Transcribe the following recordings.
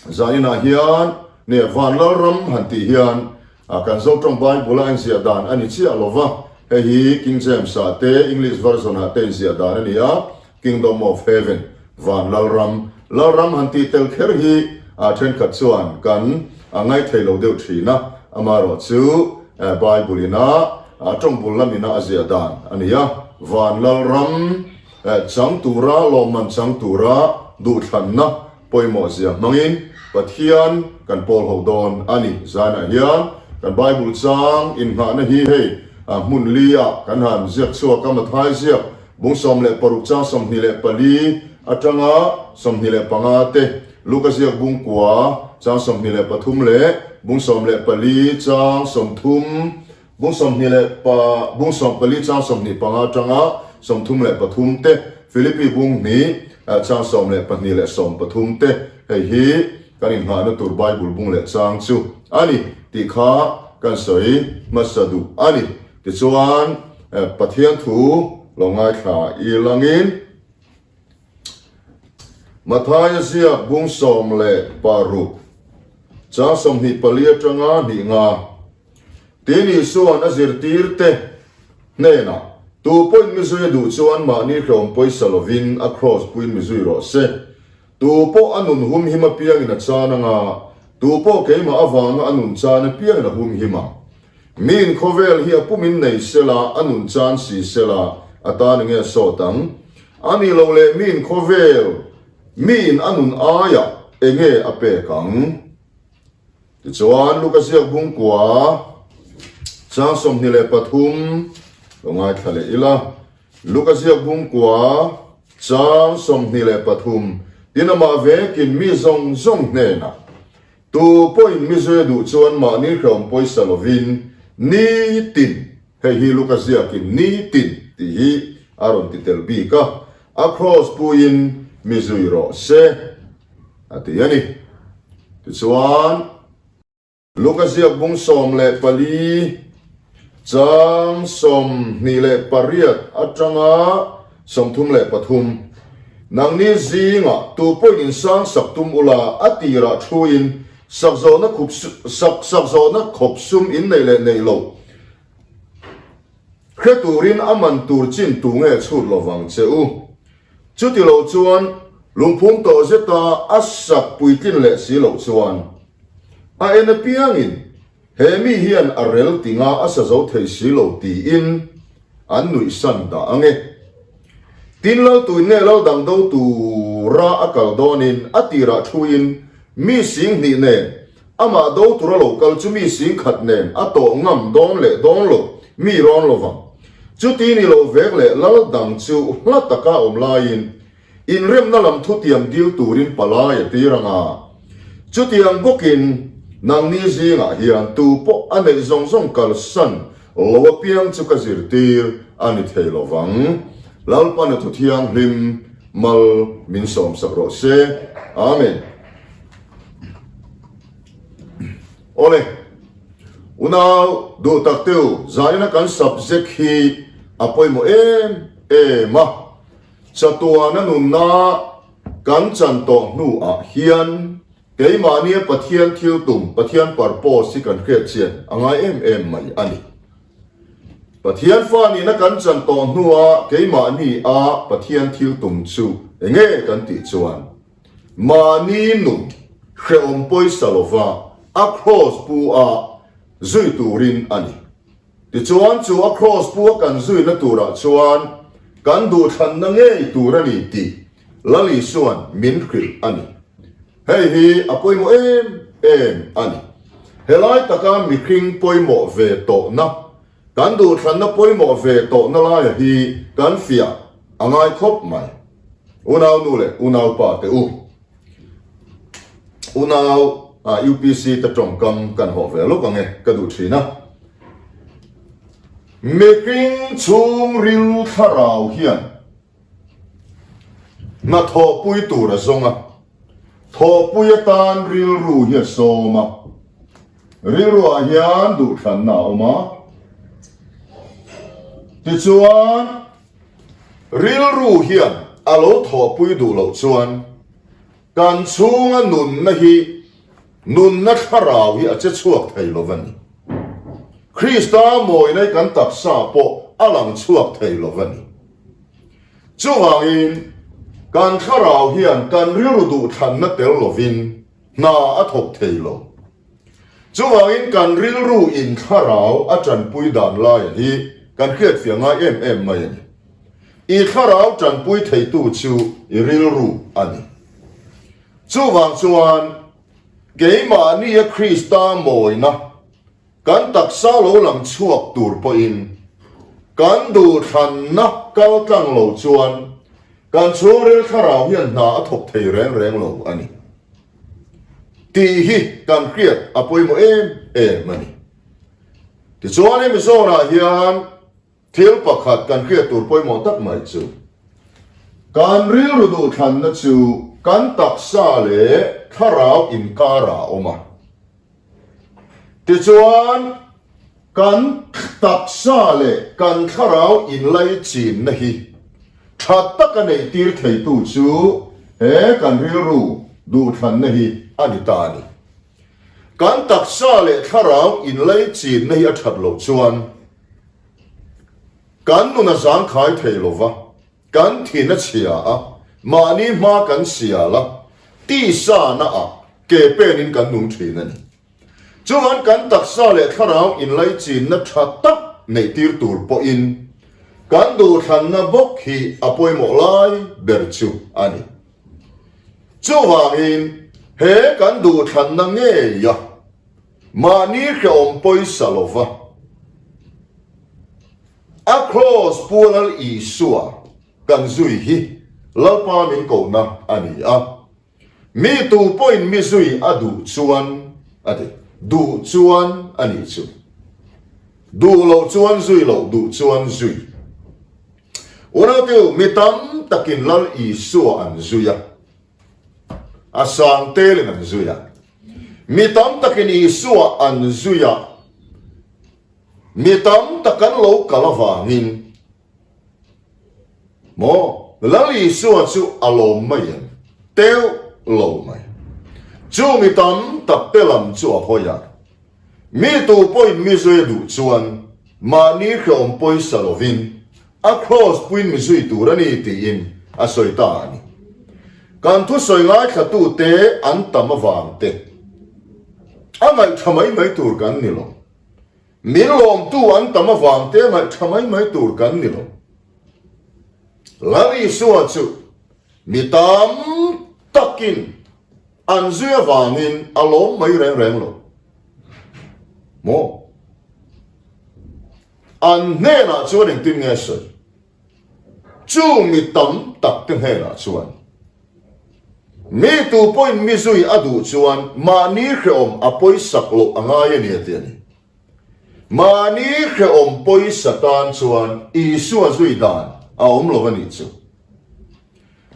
Zaninah hian nge Van Lalram han tih hian kan Zotawng Bible a inziah dan a ni chiah lo va, hei hi King James ah te English version ah te inziah dan a ni a, Kingdom of Heaven, Van Lalram. Lalram han tih tel kher hi thenkhat chuan kan ngaithei lo deuh thin a, amaherawh chu Bible ina tawng bul lamina a ziah dan a ni a, Van Lalram chang tura lawmman chang tura duhthlanna pawimawh zia hmangin Pathian kan pawl ho dawn a ni. Zanah hian kan Bible chang innghahna hi hei hmun li ah kan han ziak chhuak a, Mathai ziak bung 16 chang 24 atanga 25 te, Luka ziak bung kua chang 23 leh bung 14 chang 30, Bung sawmhnih leh pa bung sawmpali chang 25 atanga 33 te, Philippi bung hnih chang 12 leh 13 te, hei hi kan inngahna tur Bible bung leh chang chu a ni tih kha kan sawi hmasa duh a ni. Tichuan, Pathian thu lo ngaithla i langin Mathaia ziak bung 16 chang 24 atanga hnih nga, Tin Isua'n a zirtirte hnenah, Tu pawhin mi zui a duh chuan mahni hlawm pawisa lovin a kraws puiin mi zui rawh se. Tu pawh a nun humhim apiangin a chan anga, tu pawh keimah avanga a nun chan apiangin a humhim ang. Miin khawvel hi a pumin nei sela, a nun chan si sela, a tan enge a sawt ang? A nih loh leh miin khawvel, miin a nun aiah enge a pek ang? Tichuan, Luka ziak bung kua chang 23 lo ngaithla leh ila. Luka ziak bung kua chang 23, Tin amah vekin mi zawng zawng hnenah, Tu pawhin mi zui a duh chuan mahni hlawm pawisa lovin nitin, hei hi Luka ziakin nitin tih hi a rawn ti tel bik a, a kraws puiin mi zui rawh se. A ti a ni. Tichuan, Luka ziak bung 14 chang 28 atanga 33, Nangni zingah tu pawhin insang sak tum ula, a tirah thuin sak zawhna khup sak sak zawhna khawp sum in neih leh neih loh hre turin a man tur chin tu nge chhut lovang che u. Chuti lo chuan lungphum tawh zeta a sak puitlin leh si loh chuan a en apiangin he mi hian a rel tinga a sa zo thei si lo tiin an nuihsan dah ang e. Tin Laltuin nge lal dang do tura a kal dawnin a tirah thuin mi sing hnih nen Amah do tura lo kal chu mi sing khat nen a tawh ngam dawn leh dawn lo mi rawn lo vang. Chuti ni lo vek leh lal dang chu hla taka awm laiin inremna lam thutiam dil turin palai a tir ang a. Chutiang bawkin nangni zingah hian tu pawh a neih zawng zawng kalsan lo apiang chu ka zirtir a ni thei lo vang. Lalpana thu thianghlim mal min sawmsak rawh se. Amen. Awle, unau duh tak te u, zaina kan subject hi a pawimawh em em a, chatuana nunna kan chan tawh hnuah hian keimahnia Pathian thil tum, Pathian purpose hi kan hriat chian a ngai em em mai a ni. Pathian fa nihna kan chan tawh hnua keimahni a Pathian thil tum chu enge kan tih chuan, Mahni nun hrehawm pawisa lova a kraws pu a zui turin a ni. Tichuan chu a kraws pu a kan zuina turah chuan kan duhthlanna ngei tur a ni tih Lal Isua'n min hrilh a ni. Hei hi a pawimawh em em a ni. Helai taka mihring pawimawh ve tawhna, kan duhthlanna pawimawh ve tawhna laia hi kan fiah a ngai khawp mai. Unau nu leh unau pa te u, unau UPC te tawngkam kan hawh ve lawk ang e, ka duh thin a. Mihring chhungril thlarau hian hnathawhpui tur a zawng a, thawhpui atan rilru hi a sawm a, rilruah hian duhthlanna a awm a, tichuan, Rilru hian a lo thawhpui duh loh chuan kan chhunga nunna hi. Nunna thlarau hi a che chhuak thei lo a ni. Krista mawina hi kan taksa pawh a lang chhuak thei lo a ni. Chuvangin, kan thlarau hian kan rilru duhthlanna tel lovin hna a thawk thei lo. Chuvangin kan rilru in thlarau a tanpui dan laia hi kan hriatfiah ngai em em mai a ni. I thlarau tanpui theitu chu i rilru a ni. Chuvang chuan keimahnia Krista mawina kan taksa lo lang chhuak tur pawhin kan duhthlanna kal tlang lo chuan kan chhungril thlarau hian hna a thawk thei reng reng lo a ni. Tih hi kan hriat a pawimawh em em a ni. Tichuan hemi zawnah hian thil pakhat kan hriat tur pawimawh tak mai chu kan rilru duhthlanna chu kan taksa leh thlarau inkarah a awm a. Tichuan kan taksa leh kan thlarau inlaichinna hi tha taka neihtir theitu chu he kan rilru duhthlanna hi a ni ta a ni. Kan taksa leh thlarau inlaichinna hi a that loh chuan kan nun a zangkhai thei lo va, Kan thin a chhia a, mahni hma kan sial a, tisa na ah ke pen in kan nung thin a ni. Chuan kan taksa leh thlarau inlaichinna tha tak neih tir tur pawhin kan duhthlanna bawk hi a pawimawh lai ber chu a ni. Chuvangin he kan duhthlanna ngei a mahni hrehawm pawisa lova, A kraws pu Lal Isua kan zui hi Lalpa min kohna a ni a. Mi tu pawhin mi zui a duh chuan a ti. Duh chuan a nih chu. Duh loh chuan zui loh, duh chuan zui. Unautiu, mi tam takin Lal Isua an zui a. A sang telin an zui a. Mi tam takin Isua an zui a. Mi tam tak an lo kal avangin maw Lal Isua chu a lawm mai em? Teuh lo mai. Chu mi tam tak te lam chu a hawi a. Mi tu pawhin mi zui a duh chuan mahni hrehawm pawisa lovin a kraws puiin mi zui tur a ni tiin a sawi ta a ni. Kan thusawi ngaithlatute an tam avang te a ngaihṭha mai mai tur kan ni lo. Min lawmtu an tam avang te ngaihṭha mai mai tur kan ni lo. Lal Isua chu mi tam takin an zui avangin a lawm mai reng reng lo. Maw? An hnenah chuan engtin nge sawi? Chu mi tam tak te hnenah chuan, Mi tu pawhin mi zui a duh chuan mahni hrehawm a pawisak loh a ngai a ni a ti a ni. Mahni hrehawm pawisa tan chuan Isua zui dan a awm lo a nih chu.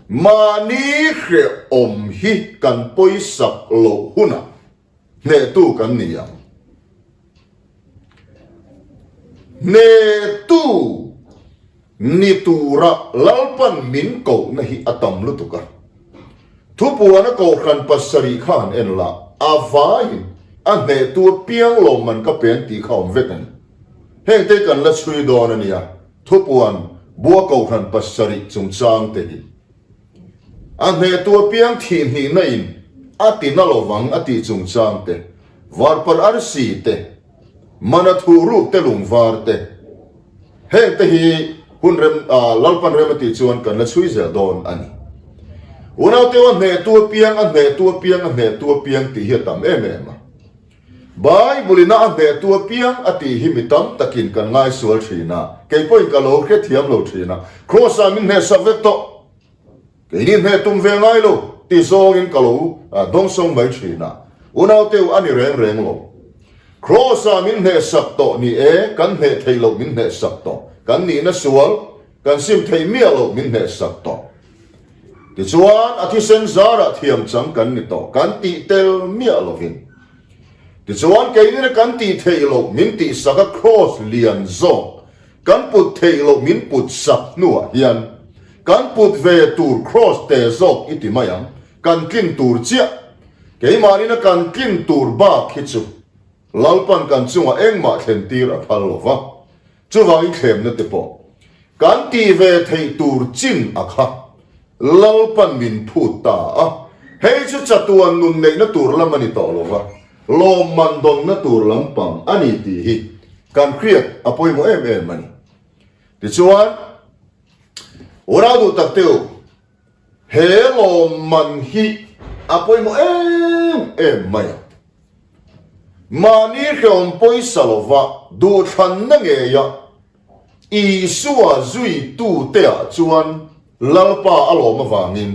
Mahni hrehawm hi kan pawisak loh hunah Hnehtu kan ni ang. Hnehtu ni tura Lalpan min kohna hi a tam lutuk a. Thupuana Kohhran pasarih kha han en la, a vaiin a hnehtu apiang lawmman ka pe an tih kha awm vek a ni. Hengte kan la chhui dawn a nia, Thupuan bua Kohhran pasarih chungchang te hi. A hnehtu apiang thih hnihna in a ti na lovang a tih chungchang te, varpar arsi te, mana thu ruk te lungvar te, heng te hi hun rem Lalpan rem a tih chuan kan la chhui zel dawn a ni. Unauteu a hnehtu apiang a hnehtu apiang a hnehtu apiang tih hi a tam em em a. Bible ina a hnehtu apiang a tih hi mi tam takin kan ngaisual thin a, kei pawhin ka lo hrethiam lo thin a, Kraws ah min hnehsak vek tawh, keini hneh tum ve ngai lo ti zawngin ka lo dawngsawng mai thin a, unauteu a ni reng reng lo. Kraws ah min hnehsak tawh ni e, kan hneh theih loh min hnehsak tawh, kan nihna sual kan sim theih miah loh min hnehsak tawh. Tichuan, a thisen zarah thiam chang kan ni tawh, kan tih tel miah lovin. Tichuan, keinina kan tih theih loh min tihsak a kraws lian zawk kan put theih loh min put sak hnuah hian kan put ve tur kraws te zawk i ti mai ang, kan tlin tur chiah. Keimahnin a kan tlin tur bak hi chu Lalpan kan chungah engmah thlen tir a phal lo va, chuvangin thlemna te pawh kan tih ve theih tur chin a kha Lalpan min phut ta a, hei chu chatuan nun neihna tur lam a ni tawh lo va, lawmman dawnna tur lampang a ni tih hi kan hriat a pawimawh em em a ni. Tichuan, Unau duh tak te u, He lawmman hi a pawimawh em em mai a. Mahni hrehawm pawisa lova duhthlanna ngeia Isua zuitute-ah chuan Lalpa a lawm avangin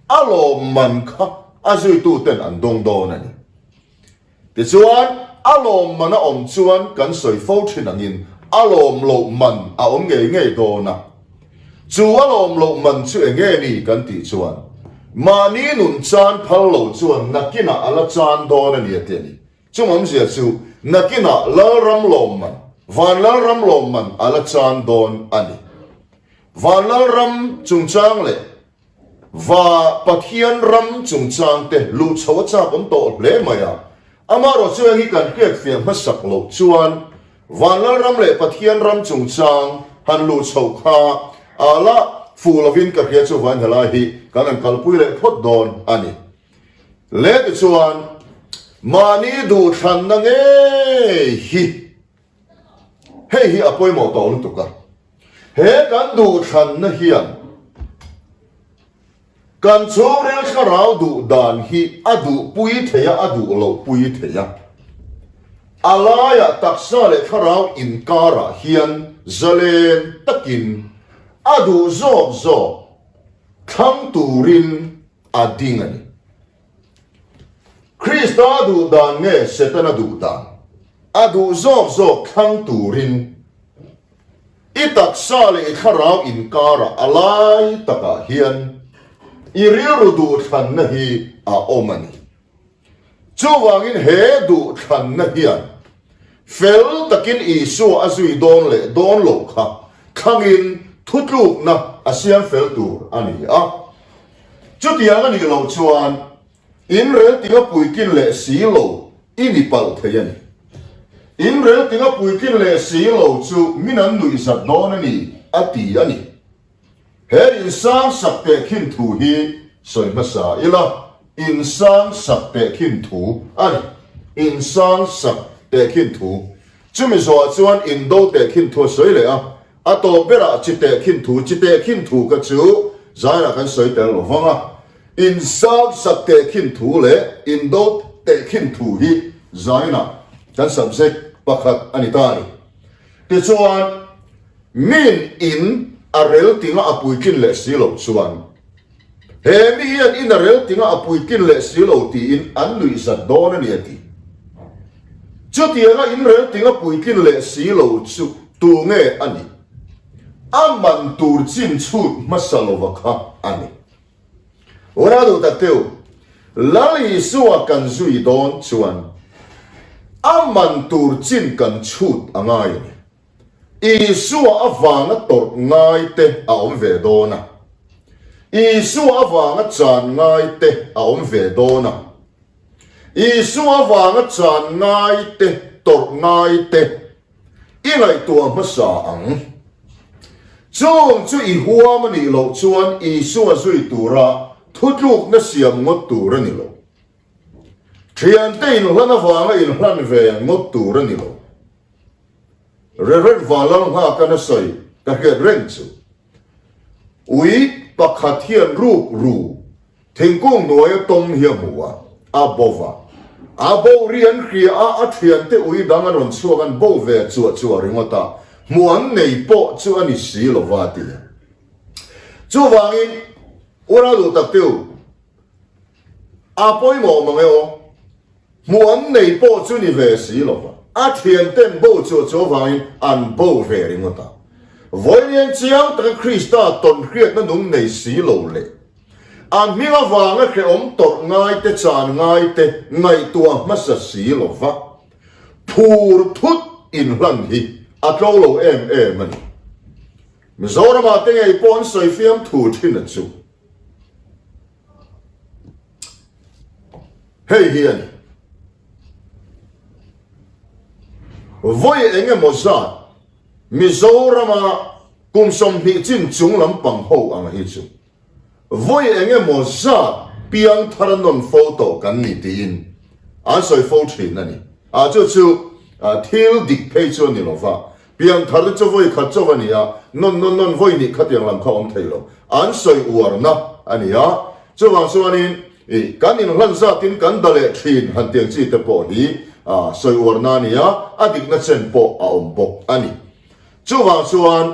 a lawmman kha a zuituten an dawng dawn a ni. Tichuan, a lawmman a awm chuan kan sawi fo thin angin a lawm loh man a awm ngei ngei dawn a. Chu a lawm loh man chu eng nge ni kan tih chuan, mahni nun chan phal lo chuan nakinah a la chan dawn a ni a ti a ni. Chung awmzia chu nakinah Lalram lawmman, Van Lalram lawmman a la chan dawn a ni. Van Lalram chungchang leh Va Pathian ram chungchang te luh chho a chak awm tawh hle mai a, amaherawh chu heng hi kan hriatfiah hmasak loh chuan Vanlal ram leh Pathian ram chungchang han luh chho kha a la fuh lovin ka hria chu vain helai hi kan han kalpui leh phawt dawn a ni. Le tichuan mahni duhthlanna ngei hi Hei hi a pawimawh tawh lutuk a, he kan duhthlanna hian kan chhungril thlarau duh dan hi a duhpui thei a, a duh loh pui thei a. A laiah taksa leh thlarau inkarah hian zalen takin a duh zawk zawk thlang turin a ding a ni. Krista duh dan nge Setana duh dan? A duh zawk zawk thlang turin i taksa leh i thlarau inkarah a lai takah hian i rilru duhthlanna hi a awm a ni. Chuvangin he duhthlanna hian fel takin Isua a zui dawn leh dawn loh kha thlangin thutlukna a siam fel tur a ni a. Chutiang a nih loh chuan inrel tinga puitlin leh si lo i ni palh thei a ni. Inrel tinga puitlin leh si lo chu min an nuihzat dawn a ni, a ti a ni. He insang sak tehkhin thu hi sawi hmasa ila, insang sak tehkhin thu a ni. Insang sak tehkhin thu. Chumi zawhah chuan indo tehkhin thu a sawi leh a. A tawp berah chi tehkhin thu, chi tehkhin thu kha chu zairah kan sawi tel lo vang a, insang sak tehkhin thu leh indo tehkhin thu hi zainah kan subject pakhat a ni ta a ni. Tichuan, min in a rel tinga a puitlin leh si loh chuan, he mi hian in a rel tinga a puitlin leh si lo tiin an nuihzat dawn a ni a ti. Chutianga in rel tinga puitlin leh si lo chu tu nge a nih? A man tur chin chhut hmasa lova kha a ni. Ura duh tak teu, Lal Isua kan zui dawn chuan a man tur chin kan chhut a ngai a ni. Isua avanga tawrh ngai te a awm ve dawn a. Isua avanga chan ngai te a awm ve dawn a. Isua avanga chan ngai te, tawrh ngai te i ngaihtuah hmasa ang. Chung chu i huam a nih loh chuan Isua zui tura thutlukna siam ngawt tur a ni lo. Thiante inhlan avanga inhlan ve ngawt tur a ni lo. Rev. Vanlalnghaka na sawi ka hriat reng chu. Ui pakhat hian ruk ru thingkung hnuaia tawm hi a hmu a, a bo va. A bo ri an hria a, a thiante ui dang an rawn chhuak an bo ve chuah chuah ringawt a, hmu an nei pawh chu a ni si lo va ti a. Chuvangin, Unau duh tak te u, a pawimawh mang e aw. Hmuh an nei pawh chu ni ve si lo va, a thianten bo chu chu avangin an bo ve ringawt a. Vawiin chiang taka Krista tawnhriatna nung nei si lo leh a hming avanga hrehawm tawrh ngai te chan ngai te ngaihtuah hmasa si lo va, phur thut inhlan hi a tlo lo em em a ni. Mizoramah te ngei pawh an sawi fiam thu thin a chu. Hei hi a ni. Vawi eng emaw zat Mizorama kum 20 chin chung lampang ho ang hi chu vawi eng emaw zat piangthar nawn fo tawh kan ni tiin an sawi fo thin a ni. A chu chu thil dik phei chu a ni lo va, piangthar te chu vawi khat chauh a ni a, nawn nawn nawn vawi nih khatiang lam kha awm thei lo. An sawi uarna a ni a, chuvang chuanin I kan inhlan zatin kan da leh thin han tiang chi te pawh hi sawi uarna a ni a, a dikna chen pawh a awm bawk a ni. Chuvang chuan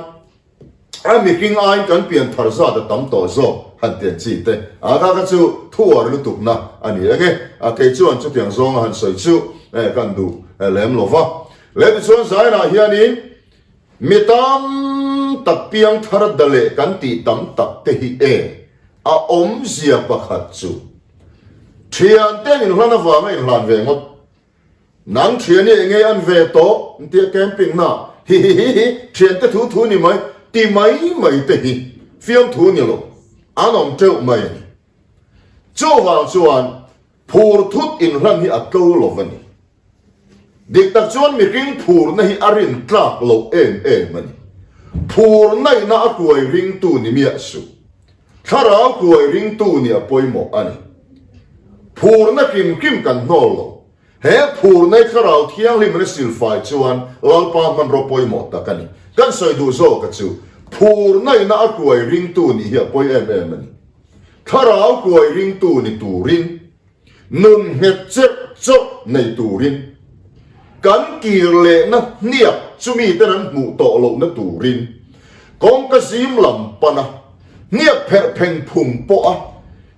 a mihring aiin kan pian thar zat a tam tawh zawk han tiang chi te a kha kha chu thu uar lutukna a ni eng e. A kei chuan chutiang zawnga han sawi chu kan duh lem lo va. Leh tichuan Zainah hianin Mi tam tak piangthar da leh kan tih tam tak te hi e a awmzia pakhat chu thiante an inhlan avanga inhlan ve ngawt. Nang thian hi enge an ve tawh tia camping na hi hi hi hi thiante thu thu ni mai ti mai mai te hi fiamthu ni lo an awm teuh mai a ni. Chuvang chuan phur thut inhlan hi a tlo lo a ni. Dik tak chuan mihring phurna hi a rin tlak loh em em a ni. Phurna ina a kuai ringtu ni miah suh. Thlarau kuai ringtu nih a pawimawh a ni. Phurna hrim hrim kan hnawl lo. He phurna hi Thlarau Thianghlim in a silfai chuan Lalpa hmanraw pawimawh tak a ni. Kan sawi duh zawk a chu, phurna ina a kuai ringtu nih hi a pawi em em a ni. Thlarau kuai ringtu ni turin Nun nghet cherh chawrh nei turin, kan kir lehna hniak chumi ten an hmuh tawh lohna turin, kawngka zim lam pana hniak pherh pheng phung pawha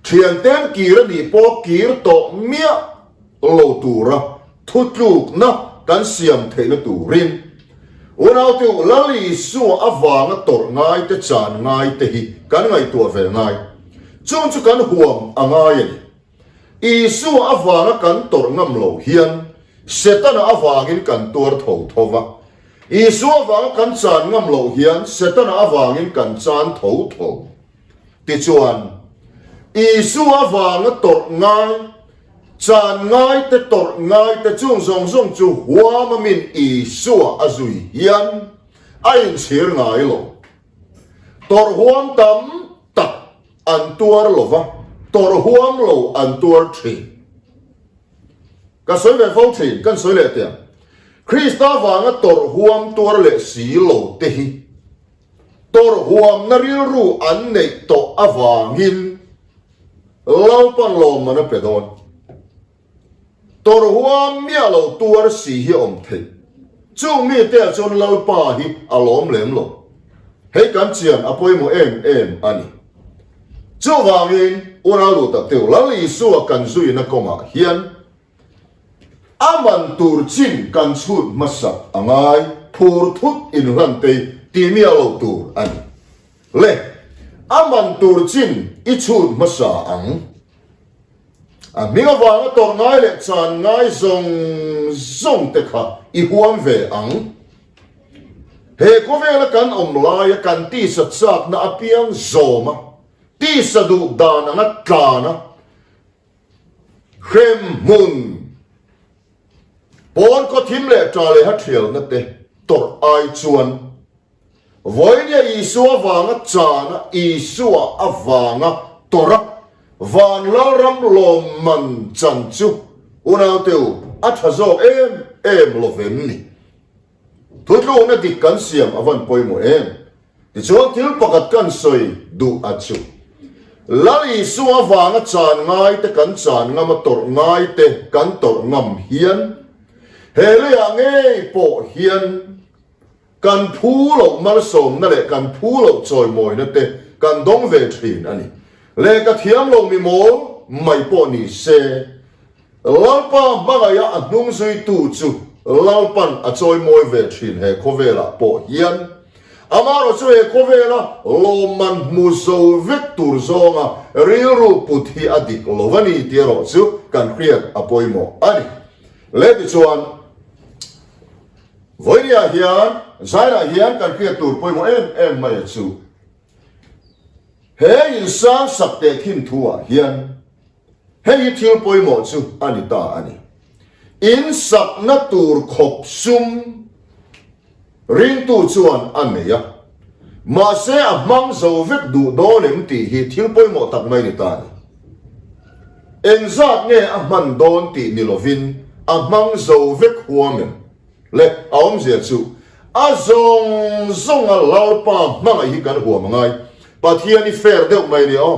thianten kir a nih pawh kir tawh miah lo tura thutlukna kan siam theihna turin, Unaute u Lal Isua avanga tawrh ngaite chan ngaite hi kan ngaihtuah ve ngai. Chung chu kan huam a ngai a ni. Isua avanga kan tawrh ngam lo hian Setana avangin kan tuar tho tho va. Isua avanga kan chan ngam loh hian Setana avangin kan chan tho tho. Tichuan, Isua avanga tawrh ngai, chan ngai te tawrh ngai te chung zawng zawng chu huam a min Isua a zui hian a inchhir ngai lo. Tawrh huam tam tak an tuar lo va, tawrh huam lo an tuar thin. Ka sawi ve fo thin, kan sawi leh teh ang. Krista vanga tawrh huam tuar leh si lo te hi tawrh huamna rilru an neih tawh avangin Lalpan lawmman a pe dawn. Tawrh huam miah lo tuar si hi a awm theih. Chung mite ah chuan Lalpa hi a lawm lem lo. Hei kan chian a pawimawh em em a ni. Chuvangin unau duh tak teu Lal Isua kan zuina kawngah hian a man tur chin kan chhut hmasak a ngai, phur thut inhlan te ti miah lo tur a ni. Le, a man tur chin i chhut hmasa ang. A hming avanga tawrh ngai leh chan ngai zawng zawng te kha i huam ve ang. He khawvela kan awm laia kan tisa chakna apiang zawma tisa duh dan anga tlana hrem hmun pawn khawthim leh ṭa leha ṭhialna te tawrh ai chuan Vawinia Isua avanga chana Isua avanga tawrha van lalram lawmman chan chu unaute u a tha zawk em em lo vem ni. Thutlukna dik kan siam a van pawimawh em? Tichuan thil pakhat kan sawi duh a chu. Lal Isua avanga chan ngaite kan chan ngam a tawrh ngaite kan tawrh ngam hian he leiah ngei pawh hian Kan phu loh malsawmna leh kan phu loh chawimawina te kan dawng ve thin a ni. Lehkha thiam lo mi mawl mai pawh ni se, Lalpa hmangaiha a hnung zuitu chu Lalpan a chawimawi ve thin he khawvelah pawh hian. Amaherawh chu he khawvela lawmman hmu zo vek tur zawnga rilru put hi a dik lo a ni tih erawh chu kan hriat a pawimawh a ni. Leh tichuan. Vawinia hian Zairah hian kan hriat tur pawimawh em em mai a chu. He insang sak teh khin thu ah hian. Hei hi thil pawimawh chu a ni ta a ni. In sakna tur khawp sum ringtu chuan a nei a, mahse a hmang zo vek duh dawn em tih hi thil pawimawh tak mai ni ta a ni. Engzat nge a hman dawn tih ni lovin a hmang zo vek huam em? Le a awmzia chu a zawng zawnga Lalpa hmangaih hi kan huam a ngai. Pathian i fair deuh mai nia aw.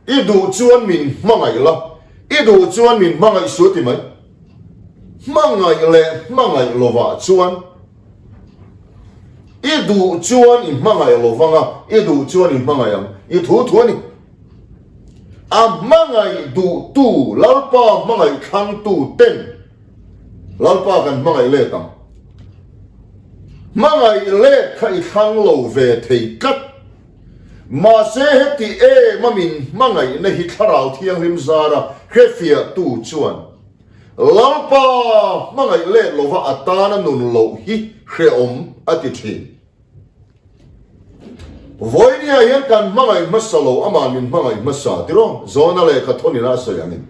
I duh chuan min hmangaih la, i duh chuan min hmangaih su ti mai. Hmangaih leh hmangaih lovah chuan i duh chuan i hmangaih lovang a, i duh chuan i hmangaih ang. I thu thu a ni. A hmangaih duhtu, Lalpa hmangaih thlangtu ten Lalpa kan hmangaih let ang. Hmangaih let kha i thlang lo ve thei tlat. Mahse heti em a min hmangaihna hi Thlarau Thianghlim zara hrefiahtu chuan Lalpa hmangaih let lova a tana nun loh hi hrehawm a ti thin. Vawinia hian kan hmangaih hmasa lo, amah min hmangaih hmasa tiraw? Zawna lehkha thawnina a sawi angin.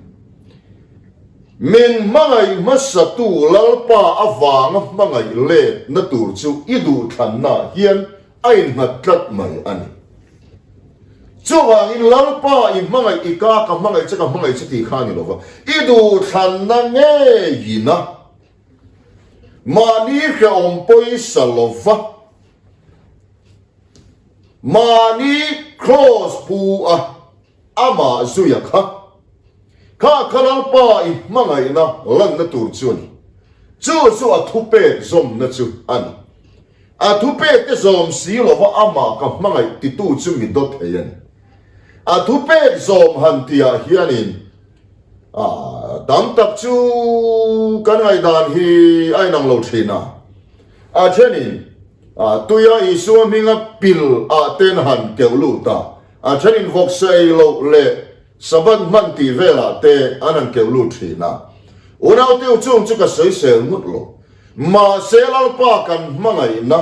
Min hmangaih hmasatu Lalpa avanga hmangaih letna tur chu i duhthlannaah hian a innghat tlat mai a ni. Chuvangin Lalpa i hmangaih i ka ka hmangaih che ka hmangaih che tih kha a ni lo va, i duhthlanna ngeiin a mahni hrehawm pawisa lo va, mahni kraws pu a amah zuia kha, kha kha Lalpa i hmangaihna lanna tur chu a ni. Chu chu a thupek zawmna chu a ni. A thupek te zawm si lova amah ka hmangaih titu chu mi dawt thei a ni. A thupek zawm han tihah hianin tam tak chu kan ngaihdan hi a inang lo thin a. A thenin tuia Isua hminga pil ah ten han keuh lut a, a thenin vawksa ei loh leh Sabbath hman tih velah te an han keuh lut thin a. Unauteu chung chu ka sawisel ngut lo. Mahse Lalpa kan hmangaihna,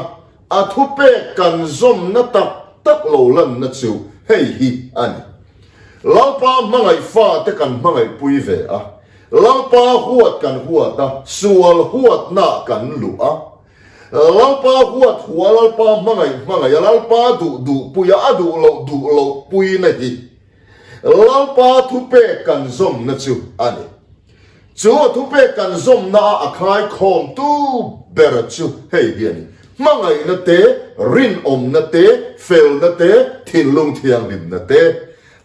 a thupek kan zawmna tak tak lo lanna chu hei hi a ni. Lalpa hmangaih fate kan hmangaihpui ve a, Lalpa huat kan huat a, sual huatna kan luh a. Lalpa huat hua, Lalpa hmangaih hmangaih a, Lalpa duh duhpui a, a duh loh duh loh puina hi Lalpa thupek kan zawmna chu a ni. Chu a thupek kan zawmna a a khaikhawm tu ber chu hei hi a ni, hmangaihna te, rinawmna te, felna te, thinlung thianghlimna te.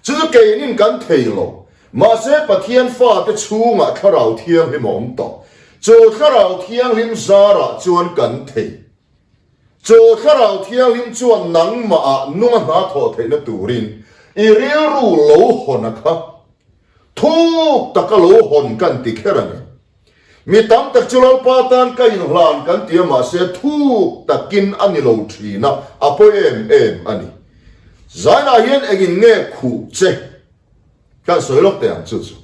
Chu chu keinin kan thei lo. Mahse Pathian fate chhungah Thlarau Thianghlim a awm tawh. Chu Thlarau Thianghlim zarah chuan kan thei. Chu Thlarau Thianghlim chuan nangmahah nunga hna thawh theihna turin i rilru lo hawn a kha. Thuk taka lo hawn kan ti kher a ni. Mi tam tak chu Lalpa tan ka inhlan kan ti a mahse thuk takin a ni lo thin a, a pawi em em a ni. Zainah hian engin nge khuh che? Kan sawi lawk teh ang chu chu.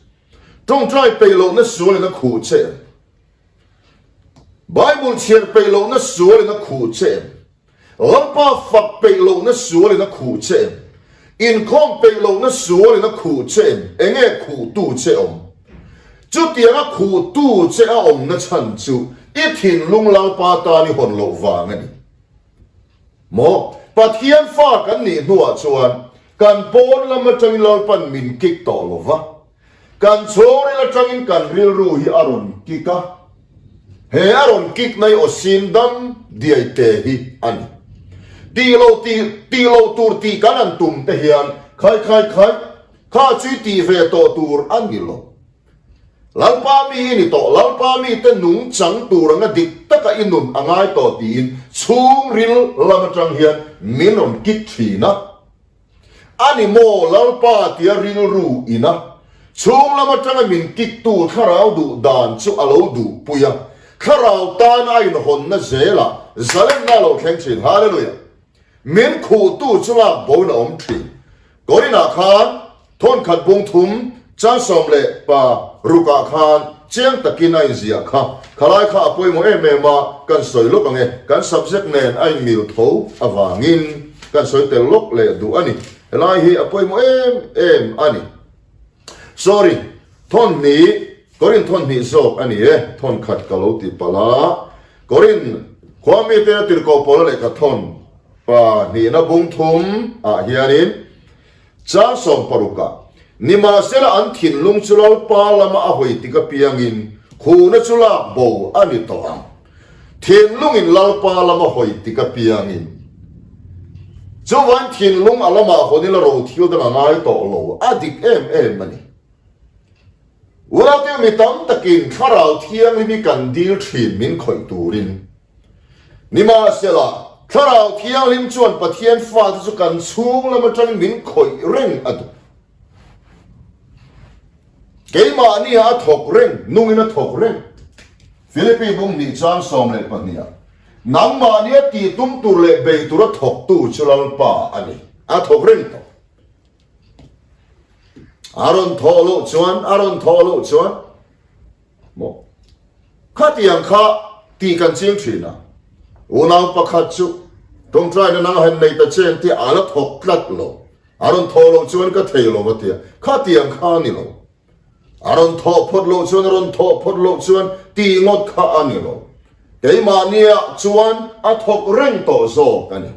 Tawngtai peih lohna sualin a khuh che em? Bible chhiar peih lohna sualin a khuh che em? Lalpa fak peih lohna sualin a khuh che em? Inkhawm peih lohna sualin a khuh che em? Enge khuhtu che awm? Chutianga khuhtu che a awmna chhan chu i thinlung Lalpa tan i hawn loh vang a ni. Maw? Pathian fa kan nih hnuah chuan kan pawn lam atangin Lalpan min kik tawh lo va. Kan chhungril atangin kan rilru hi a rawn kik a, he a rawn kik na hi aw sin dam diai te hi a ni. Tih loh tih, tih loh tur tih kan han tum te hian khai khai khai, kha chu i tih ve tawh tur a ni lo. Lalpa mi i ni tawh, Lalpa mi te nung chang tur anga dik taka i nun a ngai tawh tiin chhungril lam atang hian min rawn kik thin a. A ni maw Lalpa tia rilru ina chhung lam atanga min kiktu thlarau duh dan chu a lo duhpui a, thlarau tan a inhawnna zelah zalenna a lo thleng thin. Hallelujah! Min khuhtu chu lak boin a awm thin. Korinah khan thawnkhat bung thum 16 khan chiang takin a inziah kha. Khalai kha a pawimawh em em a, kan sawi lawk ang e. Kan subject nen a inmil tho avangin kan sawi tel lawk leh duh a ni. Helai hi a pawimawh em em a ni. Sorry, thawn hnih, Korin thawn hnih zawk a ni e, thawn khat ka lo ti palh a. Korin khua mite a tirhkoh Paula lehkha thawn pa hnihna bung thum ah hianin chang 60 ah, Nimahsela an thinlung chu Lalpa lama a hawi tik apiangin khuhna chu lak bo a ni tawh ang. Thinlungin Lalpa lama hawi tik apiangin chuvain thinlung a lamah hawn ila ro thil dang a ngai tawh lo, a dik em em a ni. Unaute mi tam takin Thlarau Thianghlim hi kan dil thin min khawih turin. Nimahsela, Thlarau Thianghlim chuan Pathian fate chu kan chhung lam atangin min khawih reng a duh. Keimahnia a thawk reng, nungin a thawk reng. Philippi bung hnih chang 12 ah, Nangmahnia tih tum tur leh bei tura thawktu chu Lalpa a ni. A thawk reng tawh. A rawn thawh loh chuan, a rawn thawh loh chuan, maw? Khatiang kha tih kan ching thin a. Unau pakhat chu tawngtaina nang han nei ta chen tih a la thawk tlat lo. A rawn thawh loh chuan ka thei lo va tia. Khatiang kha a ni lo. A rawn thawh phawt loh chuan, a rawn thawh phawt loh chuan tih ngawt kha a ni lo. Keimahniah chuan a thawk reng tawh zawk a ni.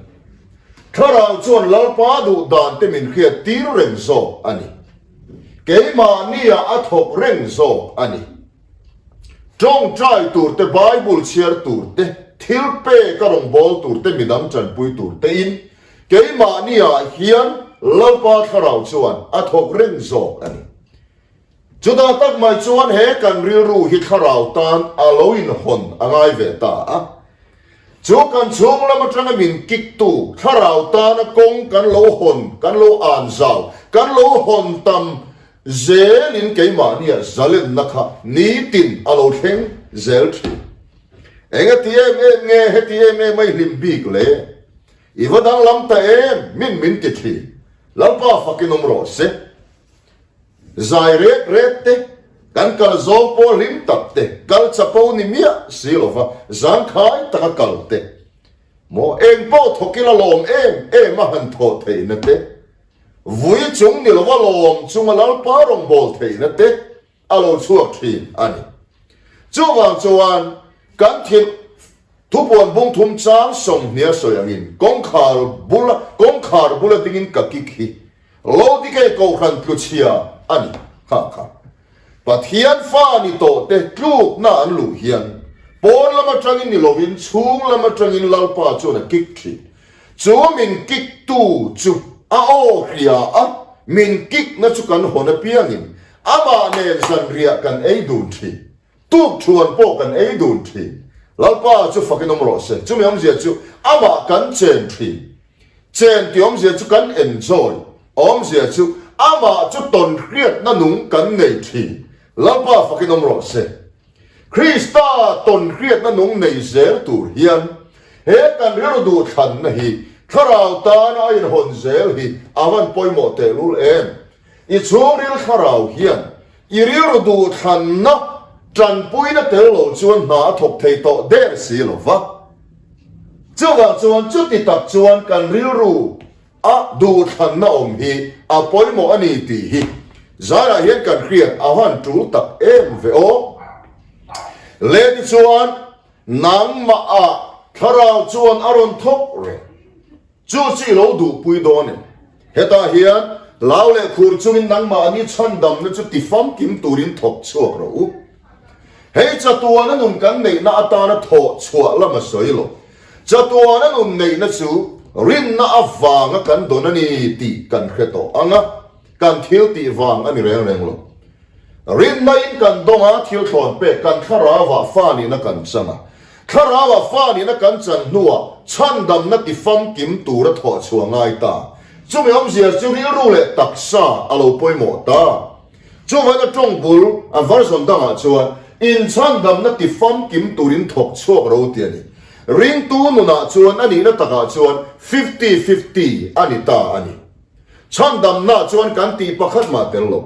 Thlarau chuan Lalpa duh dan te min hriat tir reng zawk a ni. Keimahniah a thawk reng zawk a ni. Tawngtai tur te, Bible chhiar tur te, thil pek a rawngbâwl tur te, midang tanpui tur tein keimahniah hian Lalpa Thlarau chuan a thawk reng zawk a ni. Chutah tak mai chuan he kan rilru hi thlarau tan a lo inhawn a ngai ve ta a. Chu kan chhung lam atanga min kiktu thlarau tana kawng kan lo hawn, kan lo an zau, kan lo hawn tam zelin keimahnia zalenna kha nitin a lo thleng zel thin. Engati em em nge heti em em a i hlim bik le? I va danglam ta em min min ti thin. Lalpa fakin awm rawh se. Zai ret ret te, kan kal zawng pawh hlim tak te, kal chapo ni miah si lova zangkhai taka kal te, maw eng pawh thawk ila lawm em em a han thawh theihna te, vui chung ni lova lawm chunga Lalpa rawngbâwl theihna te a lo chhuak thin a ni. Chuvang chuan kan thil thupuan bung thum chang 20 a sawi angin kawngkhar bula kawngkhar bula dingin ka kik hi Lodike Kohhran tluchhia a ni kha kha. Pathian fa ni tawh te tlukna an luh hian pawn lam atangin ni lovin chhung lam atangin Lalpa chuan a kik thin. Chu min kik tu chu a aw hria a, min kikna chu kan hawn apiangin amah nen zanriah kan ei dun thin. Tuk thuan pawh kan ei dun thin. Lalpa chu fakin awm rawh se. Chumi awmzia chu amah kan chen thin. Chen tih awmzia chu kan enjoy. Awmzia chu amah chu tawn hriatna nung kan nei thin. Lalpa fakin awm rawh se. Krista tawn hriatna nung nei zel tur hian he kan rilru duhthlanna hi thlarau tana a inhawn zel hi a van pawimawh tehlul em. I chhungril thlarau hian i rilru duhthlanna tanpuina tel lo chuan hna a thawk thei tawh der si lo va. Chuvang chuan chuti tak chuan kan rilru a duhthlanna awm hi a pawimawh a ni tih hi zaiah hian kan hriat a han tul tak em ve aw. Lehti chuan nangmah ah thlarau chuan a rawn thawk reng. Chu chu i lo duhpui dawn em? Hetah hian hlau leh khur chungin nangmahni chhandamna chu ti famkim turin thawk chhuak rawh u. Hei chatuana nun kan neihna atana thawh chhuah lam a sawi lo. Chatuana nun neihna chu rinna avanga kan dawn a ni tih kan hre tawh ang a, kan thil tih vang a ni reng reng lo. Rinna-in kan dawng a, thil thlawn pek kan thlarauah fa nihna kan chang a. Thlarauah fa nihna kan chan hnuah chhandamna ti famkim tura thawh chhuah ngai ta. Chumi awmzia chu rilru leh taksa a lo pawimawh ta. Chuvangin a tawng bul a version dangah chuan inchhandamna ti famkim turin thawk chhuak ro ti a ni. Ringtu nunah chuan a nihna takah chuan fifty-fifty a ni ta a ni. Chhandamna chuan kan tih pakhat mah tel lo.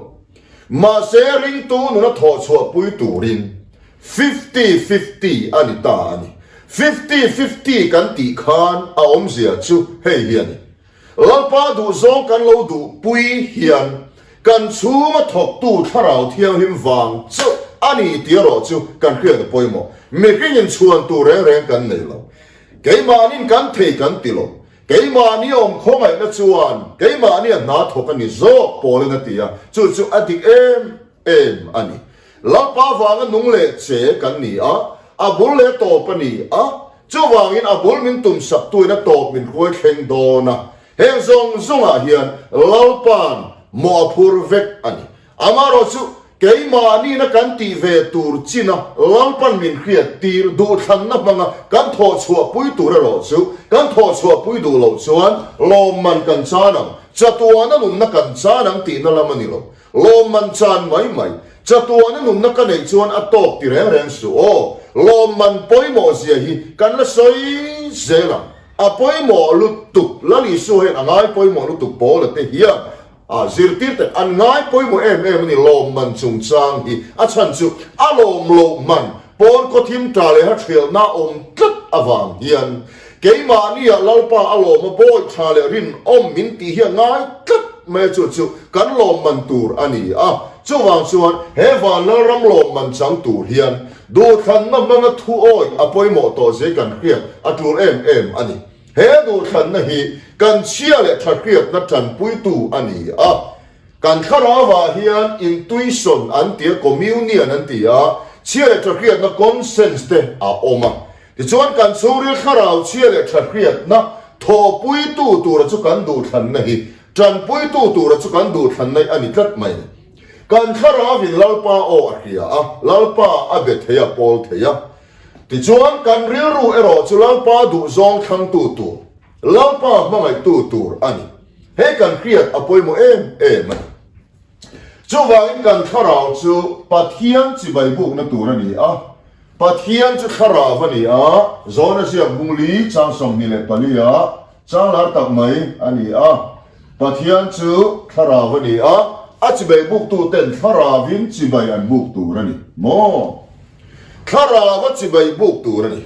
Mahse ringtu nuna thawh chhuah pui turin fifty fifty a ni ta a ni. Fifty fifty kan tih khan a awmzia chu hei hi a ni. Lalpa duhzawng kan lo duhpui hian. Kan chhunga thawktu Thlarau Thianghlim vang chauh a ni tih erawh chu kan hriat a pawimawh. Mihringin chhuan tur reng reng kan nei lo. Keimahnin kan thei kan ti lo. Keimahni awm khawngaihna chuan keimahni a hna thawk a ni zawk pawlin a ti a, chu chu a dik em em a ni. Lalpa vanga nung leh che kan ni a, a bul leh tawp a ni a, chuvangin a bul min tum saktuin a tawp min hruai thleng dawn a. Heng zawng zawngah hian Lalpa'n mawh a phur vek a ni. Amaherawhchu, keimahniina kan tih ve tur china Lalpa'n min hriat tir duhthlanna hmanga kan thawh chhuahpui tur erawh chu kan thawh chhuahpui duh loh chuan lawmman kan chan ang, chatuana nunna kan chan ang tihna lam a ni lo. Lawmman chan mai mai, chatuana nunna ka neih chuan a tawk ti reng reng suh aw. Lawmman pawimawh zia hi kan la sawi zel ang. A pawimawh lutuk, Lal Isua hian a ngai pawimawh lutuk Paula te hian a zirtir te an ngai pawimawh em em a ni lawmman chungchang hi. A chhan chu a lawm loh man pawn khawthim ta leh ha thialna awm tlat avang hian keimahnia Lalpa a lawm a bawi tha leh rinawm min tih hi a ngai tlat mai a chu chu kan lawmman tur a ni a. Chuvang chuan he van Lalram lawmman chang tur hian Duhthlanna hmanga thu awih a pawimawh tawh zia kan hriat a tul em em a ni. He duhthlanna hi kan chhia leh tha hriatna tanpuitu a ni a. Kan thlarauah hian intuition an ti a, communion an ti a, chhia leh tha hriatna conscience te a awm a. Tichuan kan chhungril thlarau chhia leh tha hriatna thawhpuitu tura chu kan duhthlanna hi tanpuitu tura chu kan duhthlanna hi a ni tlat mai. Kan thlarauin Lalpa aw a hria a, Lalpa a be thei a, pawl thei a. Tichuan, kan rilru erawh chu Lalpa duhzawng thlangtu tur, Lalpa hmangaihtu tur a ni. Hei kan hriat a pawimawh em em a ni. Chuvangin kan thlarau chu Pathian chibai bukna tur a ni a, Pathian chu thlarau a ni a, Zawna ziak bung li chang 24 ah Chang lar tak mai a ni a. Pathian chu thlarau a ni a, a chibai buktu ten thlarauvin chibai an buk tur a ni maw? Thlarau a chibai buk tur a ni.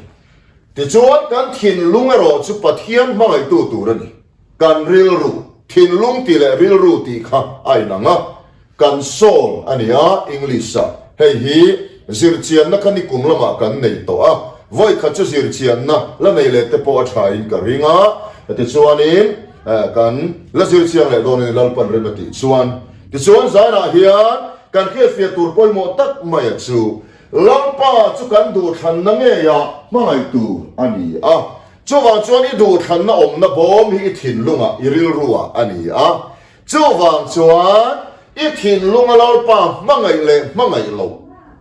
Tichuan kan thinlung erawh chu Pathian hmangaihtu tur a ni. Kan rilru, thinlung tih leh rilru tih kha a inang a. Kan soul a ni a, English-ah. Hei hi zirchianna kha nikum lamah kan nei tawh a, vawi khat chu zirchianna la nei leh te pawh a thain ka ring a, tichuanin kan la zirchiang leh dawn a ni Lalpan rem a tih chuan. Tichuan zainah hian kan hriatfiah tur pawimawh tak maia chu Lalpa chu kan duhthlanna ngeia hmangaih tur a ni a, chuvang chuan i duhthlanna awmna bawm hi i thinlungah, i rilruah a ni a. Chuvang chuan i thinlunga Lalpa hmangaih leh hmangaih loh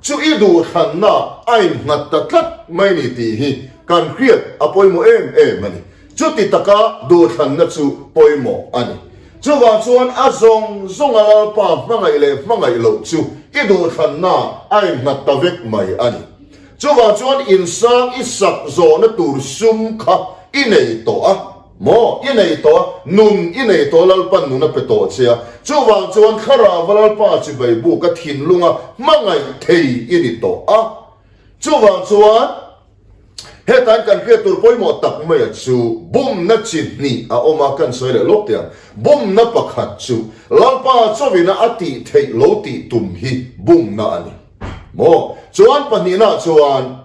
chu i duhthlanna a innghat ta tlat mai ni tih hi kan hriat a pawimawh em em a ni. Chuti taka duhthlanna chu pawimawh a ni. Chuvang chuan a zawng zawnga Lalpa hmangaih leh hmangaih loh chu i duhthlanna a innghat ta vek mai a ni. Chuvang chuan insang i sak zawhna tur sum kha i nei tawh a. Maw, i nei tawh a, nun i nei tawh a, Lalpan nun a pe tawh che a. Chuvang chuan Thlarauva Lalpa chibai buk a thinlunga hmangaih thei i ni tawh a. Chuvang chuan hetain kan hriat tur pawimawh tak maia chu bumna chi hnih a awm a, kan sawi leh lawk teh ang. Bumna pakhat chu Lalpa chawina a tih theih lo tih tum hi bumna a ni. Maw, chuan pahnihna chuan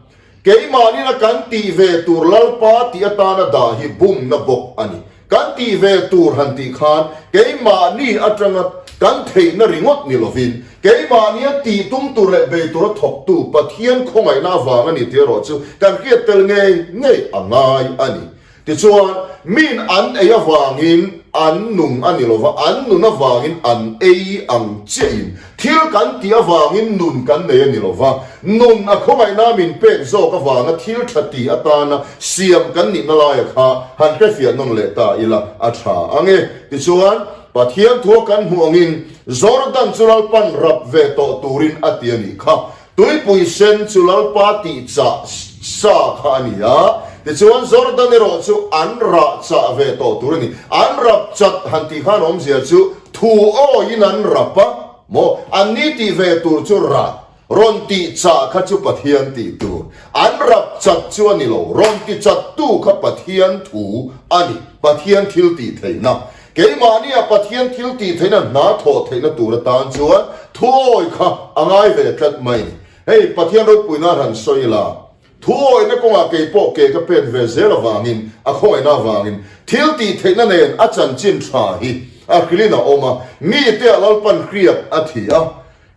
Keimahnin a kan tih ve tur Lalpa tih atana dah hi bumna bawk a ni. Kan tih ve tur han tih khan keimahni atanga kan theihna ringawt ni lovin keimahnia tih tum tur leh bei tura thawktu Pathian khawngaihna avang a ni tih erawh chu kan hriat tel ngei ngei a ngai a ni. Tichuan, miin an ei avangin an nung a ni lova, an nun avangin an ei ang chiahin thil kan tih avangin nun kan nei a ni lova, nun a khawngaihna min pek zawk avanga thil tha ti atana siam kan nihna laia kha han hrefiah nawn leh ta ila a tha ang e. Tichuan, Pathian thua kan hmuh angin Jordan chu Lalpan rap ve tawh turin a ti a nih kha. Tuipui sen chu Lalpa tih chah sa kha a ni a, tichuan Jordan erawh chu an rah chah ve tawh tur a ni. An rap chat han tih khan awmzia chu thu awiin an rap a, maw? An ni tih ve tur chu rah, rawn tih chah kha chu Pathian tih tur. An rap chat chu a ni lo, rawn ti chattu kha Pathian thu a ni, Pathian thil tih theihna. Keimahnia Pathian thil tih theihna hna thawh theihna tur atan chuan thuawi kha a ngai ve tlat mai. Hei Pathian ropuina han sawi ila, thuawina kawngah kei pawh ke ka pen ve zel avangin, a khawngaihna avangin, thil tih theihna nen a chanchin tha hi a hrilhin a awm a, mite a Lalpan hriat a thi a,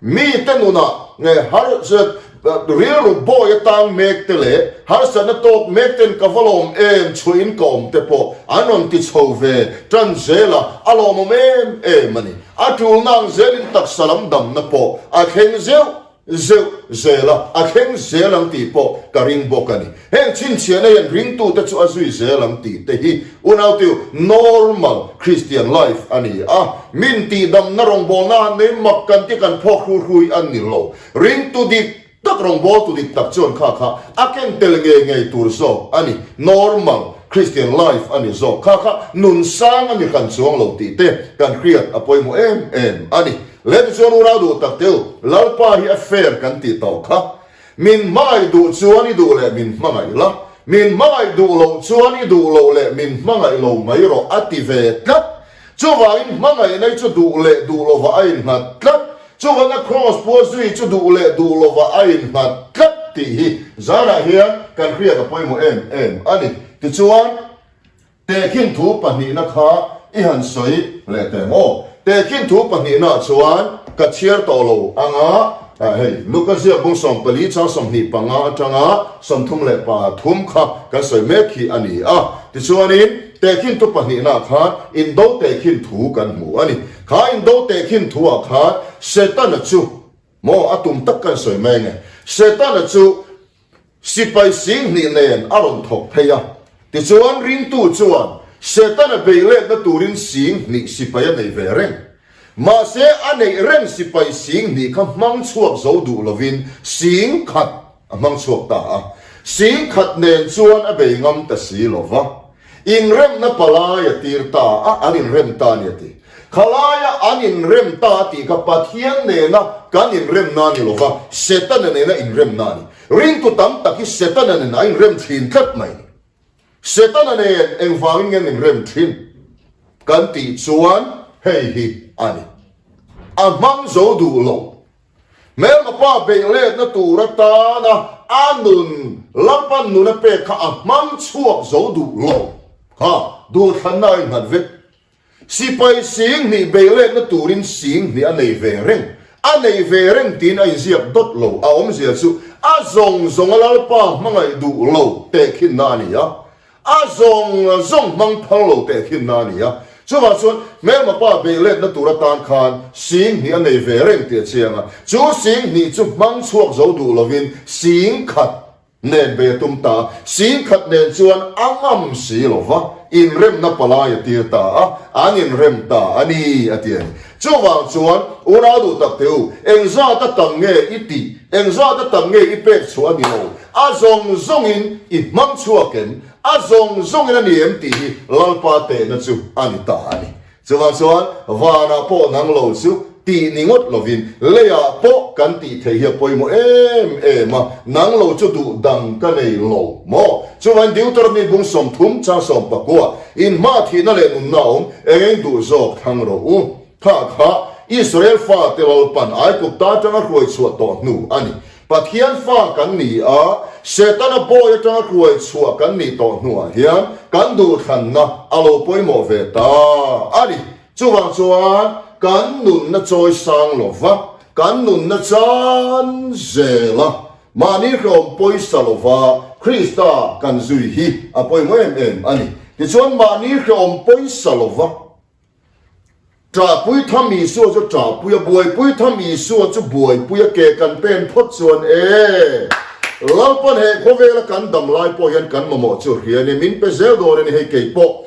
Mite nunah nge harsat rilru bawi atang mek te leh harsatna tawk mek ten ka va lawm em chhuahin ka awm te pawh an rawn ti chho ve tan zel a, a lawmawm em em a ni. A tulna ang zelin taksa lam damna pawh a thleng zeuh zeuh zel a, a thleng zel ang tih pawh ka ring bawk a ni. Heng chhinchhiahna hian ringtute chu a zui zel ang tih te hi unautiu normal Christian life a ni a. Min tihdamna rawngbawlna han nei mak kan ti kan phawk hru hrui a ni lo. Ringtu dik tak rawngbawltu dik tak chuan kha kha a ken tel ngei ngei tur zawk a ni. Normal Christian life a ni zawk. Kha kha nun sang a ni hran chuang lo tih te kan hriat a pawimawh em em a ni. Leh tichuan unau duh tak teu Lalpa hi a fair kan tih tawh kha. Min hmangaih duh chuan i duh leh min hmangaih la, min hmangaih duh loh chuan i duh loh leh min hmangaih lo mai rawh a ti ve tlat. Chuvangin hmangaihna hi chu duh leh duh lovah a innghat tlat. Chuvanga Kraws pua zui chu duh leh duh lovah a innghat tlat tih hi zanah hian kan hriat a pawimawh em em a ni. Tichuan. Tehkhin thu pahnihna kha i han sawi leh teh maw? Tehkhin thu pahnihnaah chuan ka chhiar tawh lo ang a, hei Luka ziak bung 14 chang 25 atanga 33 kha kan sawi mek hi a ni a. Tichuanin tehkhin thu pahnihnaah khan indo tehkhin thu kan hmu a ni. Kha indo tehkhin thuah khan Setana chu maw a tum tak kan sawi mai nge? Setana chu Sipai 20,000 nen a rawn thawk phei a. Tichuan ringtu chuan Setana bei letna turin 20,000 sipai a nei ve reng. Mahse a neih reng sipai 20,000 kha hmang chhuak zo duh lovin 10,000 a hmang chhuak ta a. 10,000 nen chuan a bei ngam ta si lova. Inremna palai a tir ta a, an inrem ta a ni a ti. Khalaia an inrem ta a tih kha Pathian nena kan inremna a ni lova, Setana nena inremna a ni. Ringtu tam tak hi Setana nen a inrem thin tlat mai. Setana nen engvangin nge an inrem thin kan tih chuan hei hi a ni. A hmang zo duh lo. Hmelma pa beih letna tur atana a nun Lalpan nun a pek kha a hmang chhuak zo duh lo. Kha duhthlanna a innghat vek. Sipai 20,000 beih letna turin 20,000 a nei ve reng. A nei ve reng tiin a inziak dawt lo. A awmzia chu a zawng zawnga Lalpa hmangaih duh lo tehkhinna a ni a. A zawng zawng hmang phal lo teh thinna a ni a, chuvang chuan hmelma pa beih letna tur atan khan 20,000 a nei ve reng tih a chiang a, chu 20,000 chu hmang chhuak zo duh lovin 10,000 nen bei a tum ta a, 10,000 nen chuan a ngam si lo va, inremna palai a tir ta a, an inrem ta a ni a ti a ni. Chuvang chuan unau duh tak teh u, engzat a tam nge i tih, engzat a tam nge i pek chhuah a ni lo, A zawng zawngin i hmang chhuak em? A zawng zawngin a ni em tih hi Lalpa tehna chu a ni ta a ni. Chuvang chuan vanah pawh nang lo chu tih ni ngawt lovin leiah pawh kan tih theih hi a pawimawh em em a, nang lo chu duh dang ka nei lo maw? Chuvangin Deuteronomy bung 30 chang 19 inhma thihna leh nunna a awm, eng eng duh zawk thlang rawh u. Kha kha Israel fate Lalpan Aigupta atanga hruai chhuah tawh hnu a ni. Pathian fa kan ni a, Setana bawi atanga hruai chhuah kan nih tawh hnuah hian kan duhthlanna a lo pawimawh ve ta a ni. Chuvang chuan kan nunna chawi sang lova, kan nunna chan zela mahni hlawm pawisa lova Krista kan zui hi a pawimawh em em a ni. Tichuan mahni hlawm pawisa lova Ṭahpui tham Isua chu ṭahpui a, buaipui tham Isua chu buaipui a, ke kan pen phawt chuan e, Lalpan he khawvela kan dam lai pawh hian kan mamawh chu hria a ni, min pe zel dawn a ni, hei kei pawh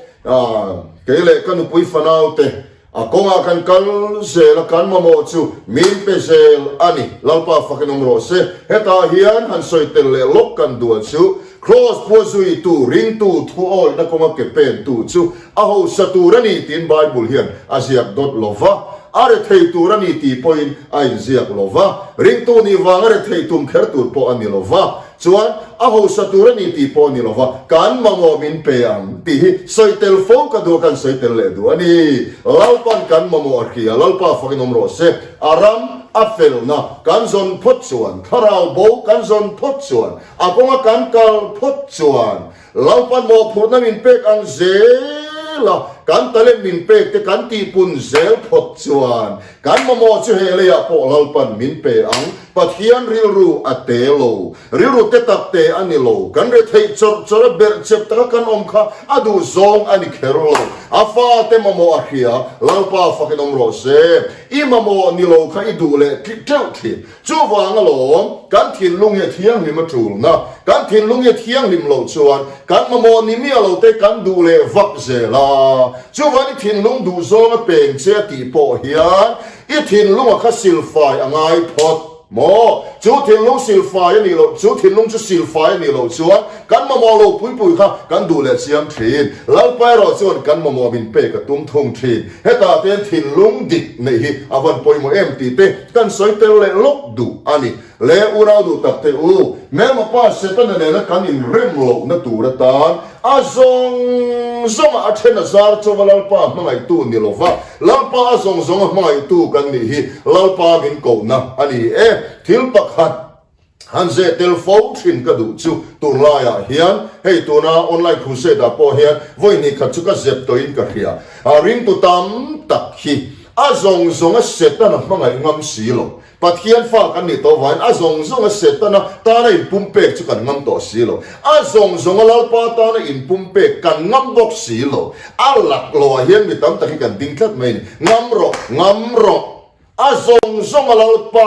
kei leh ka nupui fanau te a kawngah kan kal zel a, kan mamawh chu min pe zel a ni, Lalpa fakin awm rawh se. Hetah hian han sawi tel leh lawk kan duh chu Kraws pua zuitu, ringtu, thuawihna kawnga ke pentu chu A hausa tur a ni tiin Bible hian a ziak dawt lo va, a rethei tur a ni tih pawhin a inziak lo va, ringtu nih vanga rethei tum kher tur pawh a ni lo va. Chuan a hausa tur a ni tih pawh a ni lo va, kan mamawh min pe ang tih hi sawi tel fo ka duh a, kan sawi tel leh duh a ni. Lalpan kan mamawh a hria, Lalpa fakin awm rawh se. A ram a felna kan zawn phawt chuan, thlarau bo kan zawn phawt chuan, a kawnga kan kal phawt chuan, Lalpan mawhphurhna min pek ang zel a, kan talent min pek te kan tihpun zel phawt chuan kan mamawh chu he leiah pawh Lalpan min pe ang. Pathian rilru a te lo, rilru te tak te a ni lo, kan retheih chawrh chawrh a berh chep taka kan awm kha a duh zawng a ni kher lo. A fate mamawh a hria, Lalpa fakin awm rawh se. I mamawh ni lo kha i duh leh teuh thin. Chuvang alawm, kan thinlung hi a thianghlim a tulna. Kan thinlung hi a thianghlim loh chuan kan mamawh ni miah lo te kan duh leh vak zel a. Chuvang i thinlung duh zawng a peng che a tih pawh hian i thinlunga kha silfai a ngai phawt maw? Chu thinlung silfai a nih loh, chu thinlung chu silfai a nih loh chuan kan mamawh lo pui pui kha kan duh leh chiam thin. Lalpa erawh chuan kan mamawh min pek a tum thung thin. Hetah te hian thinlung dik neih hi a van pawimawh em tih te kan sawi tel leh lawk duh a ni. Le unau duh tak te u, Mema pa Setana nena kan inrem lohna tur atan a zawng zawnga a then a zar chauva Lalpa hmangaihtu ni lova, Lalpa a zawng zawnga hmangaihtu kan nih hi Lalpa min kohna a ni e. Thil pakhat Han zeh tel fo thin ka duh chu tunlaiah hian hei tuna online crusade ah pawh hian vawi hnih khat chu ka zep tawhin ka hria. A ringtu tam tak hi a zawng zawng a Setana hmangaih ngam si lo. Pathian fa kan nih tawh vangin a zawng zawng a Setana tana inpumpek chu kan ngam tawh si lo. A zawng zawng a Lalpa tana inpumpek kan ngam bawk si lo. A lak loah hian mi tam tak hi kan ding tlat mai a ni. Ngam rawh, ngam rawh. A zawng zawng a Lalpa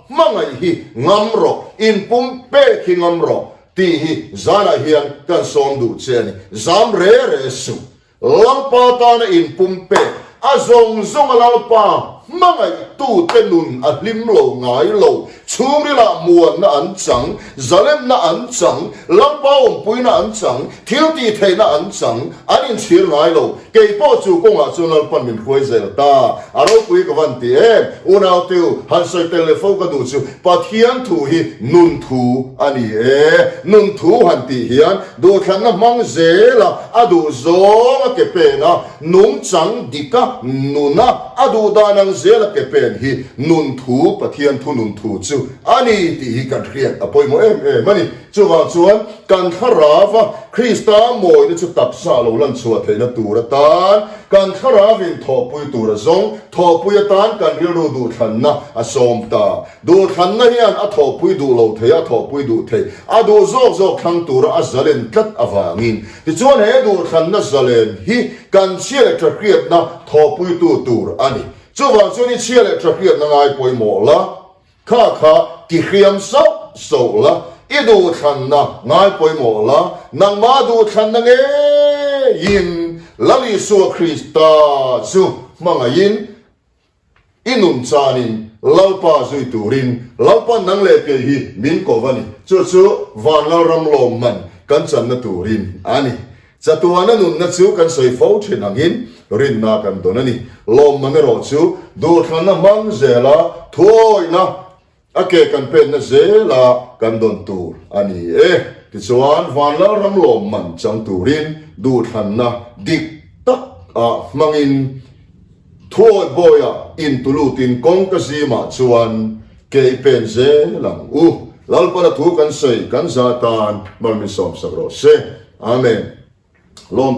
hmangaih hi ngam rawh, inpum pek hi ngam rawh tih hi zanah hian kan sawm duh che a ni. Zam re re suh. Lalpa tana inpum pek, a zawng zawng a Lalpa hmangaihtute nun a hlim lo ngai lo. Chhungrilah muanna an chang, zalenna an chang, Lalpa awmpuina an chang, thil tihtheihna an chang, an inchhir ngai lo. Kei pawh chu kawngah chuan Lalpan min hruai zel ta. A ropui ka van ti em? Unauteu, han sawi tel leh fo ka duh chu Pathian thu hi nun thu a ni e. Nun thu han tih hian duhthlanna hmang zela a duh zawng a ke pen a, Nungchang dika nuna a duh dan ang zela ke pen hi nun thu, Pathian thu nun thu chu a ni tih hi kan hriat a pawimawh em em a ni. Chuvang chuan kan thlarauva Krista mawina chu taksa lo lan chhuah theihna tur atan kan thlaravin thawhpui tur a zawng, thawhpui atan kan rilru duhthlanna a sawm ta. Duhthlanna hian a thawhpui duh lo thei a, a thawhpui duh thei, a duh zawk zawk thlang tura a zalen tlat avangin. Tichuan he duhthlanna zalen hi kan chhia leh ṭahriatna thawhpuitu tur a ni. Chuvang chuan i chhia leh ṭahriatna ngai pawimawh la, kha kha tihriam sauh sauh la, i duhthlanna ngai pawimawh la, nangmah duhthlanna ngeiin Lal Isua Krista chu hmangaihin, I nun chanin Lalpa zui turin Lalpa nang leh kei hi min ko va ni. Chu chu van Lalram lawm man kan channa turin a ni. Chatuana nunna chu kan sawi fo thin angin rinna kan dawn a ni. Lawmman erawh chu duhthlanna hmang zela thuawihna A ke kan penna zela kan dawn tur a ni e. Tichuan, Vanlalram lawmman chang turin duhthlanna dik tak ah hmangin thuawih bawiah intulutin kawngka zimah chuan ke i pen zel ang u. Lalpana thu kan sawi kan zah tan mal min sawmsak rawh se. Amen. Lawm.